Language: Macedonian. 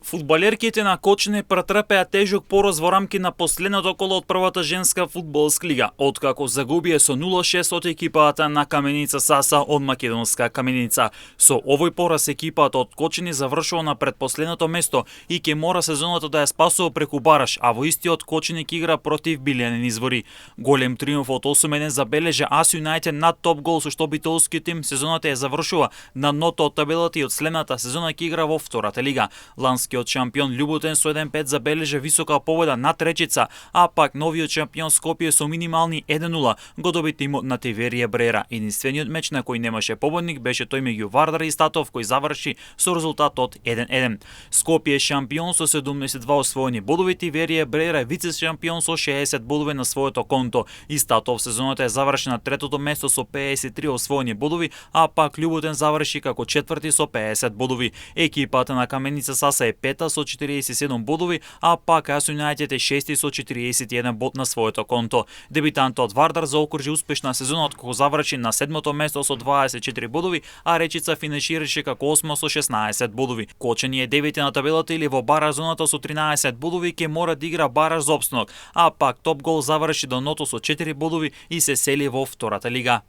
Фудбалерките на Кочине претрпеа тежок пораз во рамки на последното коло од првата женска фудбалска лига, откако загубија со 0-6 од екипата на Каменица Саса од македонска Каменица. Со овој пораз екипата од Кочине завршува на предпоследното место и ќе мора сезоната да ја спасува преку бараж, а во истиот Кочине ќе игра против Билјанин Извори. Голем триумф од 8-1 забележа АС Юнајтед над Топ Гол, со што битолскиот тим сезоната ја завршува на ното од табелата и од следната сезона ќе игра во втората лига. Ланскиот шампион Љуботен со 1-5 забележа висока победа над Речица, а пак новиот шампион Скопје со минимални 1-0 го доби тимот на Тиверија Брера. Единствениот меч на кој немаше победник беше тој меѓу Вардар и Статов, кој заврши со резултатот 1-1. Скопје е шампион со 72 освоени бодови, Тиверија Брера е вице шампион со 60 бодови на своето конто. И Статов сезоната е заврши на третото место со 53 освоени бодови, а пак Љуботен заврши како четврти со 50 бодови. Екипата на Каменица Саса е пета со 47 бодови, а пак АС Юнајтед е шести со 41 бод на своето конто. Дебитантот Вардар заокружи успешна сезона, откако заврши на седмото место со 24 бодови, а Речица финишираше како осмо со 16 бодови. Кочани е девети на табелата или во бараж зоната со 13 бодови, ќе мора да игра бараж за опстанок, а пак Топ Гол заврши до ното со 4 бодови и се сели во втората лига.